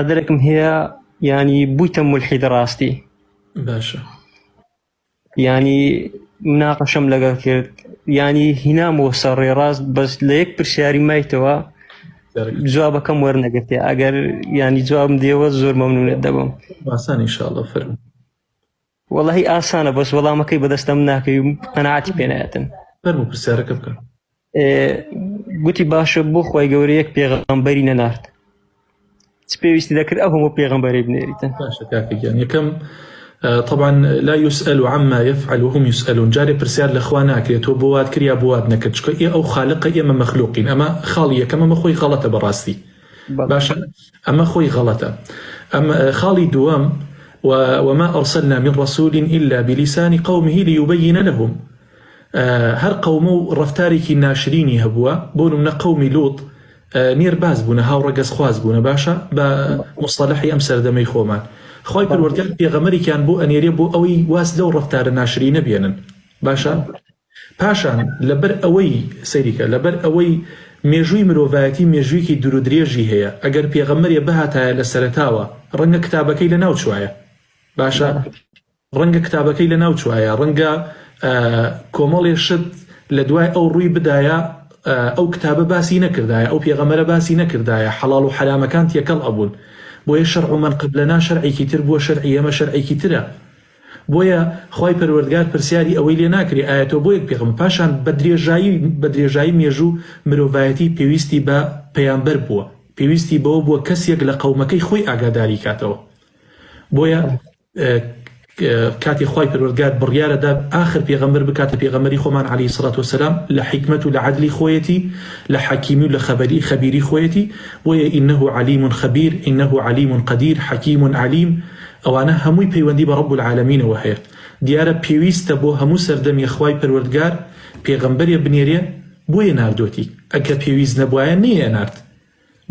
برادەرێکم هەیە یانی بوویتە مولحید ڕاستی باشە یانی مناقەشەم لەگەڵ کرد یانی هینامەوە سەر ڕێ ڕاست بەس لە یەک پرسیاری مایتەوە جوابەکەم وەرنەگرتێ ئەگەر ینی جوابم دێوە زۆر مەمنونت دەبم ئاسان ئینشاءاللە فەرموو وەڵی ئاسانە بەس وەڵامەکەی بەدەستەم ناکەوی قەناعەتی پێنایەتن فەرموو پرسیارەکە بکە گوتی باشە بۆ خی گەورە یەک پێغەمبەری نەنارد چ پێویستی دەکرد ئەو هەموو پێغەمبەری بنێریتن باشە کاکە گیان یەکەم طبعا لا يسأل عما يفعل وهم يسألون جارێ پرسیار لە خوا ناکرێت تۆ بۆ وات کرد یا بۆ وات نەکرد چونکە ئێ ئەو خالقە ئێمە مەخلوقین ئەمە خاڵی یەکەم ئەمە خۆی غەڵەتە بەڕاستی باشە ئەمە خۆی غەڵەتە ئەم خاڵی دووەم وما أرسلنا من رسول إلا بلسان قومه ليبين لهم هەر قەومە و ڕەفتارێکی ناشرینی هەبووە بۆ نمونە قەومی لوط نێر باز بوونە هاوڕەگەزخواز بوونە باشە بە مصطلحی ئەم سەردەمەی خۆمان خوای پەروەردگار پێغەمەرێکیان بۆ ئەنێرێ بۆ ئەوەی واز لەو ڕەفتارە ناشرینە بێنن باشە پاشان لەبەر ئەوەی سەیریکە لەبەر ئەوەی مێژووی مرۆڤایەتی مێژوویەکی دوورودرێژی هەیە ئەگەر پێغەمبەرێ بهاتایە لە سەرەتاوە ڕەنگە کتابەکەی لەناو چوایە باشە ڕەنگە کتابەکەی لەناو چوایە ڕەنگە کۆمەڵێ شت لە دوای ئەو ڕووی بدایە ئەو کتابە باسی نەکردایە ئەو پێغەمبەرە باسی نەکردایە حەڵاڵ و حەرامەکان تێکەڵ ئەبوون بۆیە شەرع من قبلنا شەرعێکی تر بووە شەرعی ئێمە شەرعێکی ترە بۆیە خوای پەروەردگار پرسیاری ئەوەی لێ ناکرێ ئایا تۆ بۆ یەک پێغەمبەر پاشان بە درێژایی بە درێژایی مێژوو مرۆڤایەتی پێویستی بە پەیامبەر بووە پێویستی بەوە بووە کەسێک لە قەومەکەی خۆی ئاگاداری کاتەوە بۆیە کاتی خوای پەروەردگار بڕیارە دا ئاخر پێغەمبەر بکاتە پێغەمبەری خۆمان عەلەیهی سڵات وسلام لە حیکمەت و لە عەدلی خۆیەتی لە حەکیمی و لە خەبەری خەبیری خۆیەتی بۆیە ئینه علیم خبیر ئینه علیم قدیر حەکیم علیم ئەوانە هەمووی پەیوەندی بە ڕب العالمینەوە هەیە دیارە پێویستە بۆ هەموو سەردەمی خوای پەروەردگار پێغەمبەرێ بنێرێ بۆیە ناردۆتی ئەگە پێویست نەبوایە نەیەنارد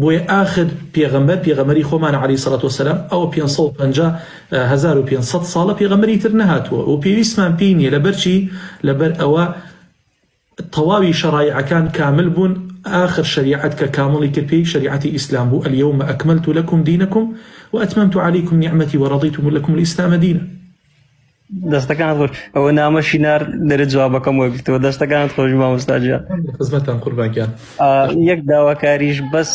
بۆیە ئاخر پێغەمبەر پێغەمبەری خۆمانە علیە سڵات وسلام ئەوە 550 1500 ساڵە پێغەمبەری تر نەهاتووە و پێویستمان پێی نییە لەبەرچی لەبەر ئەوە تەواوی شەڕایعەکان کامل بوون ئاخر شەریعەت کە کامڵی کرد پێی شەریعەتی ئیسلام بوو اليوم أكملت لكم دينكم وأتممت عليكم نعمتي ورضيت لكم الإسلام دينا دەستەکانت خۆش ئەوە نامەشی نار دەرێ جوابەکەم وەرگرتەوە دەستەکانت خۆش مامۆستا گیان خزمەتان قوربان گیان یەک داواکاریش بەس.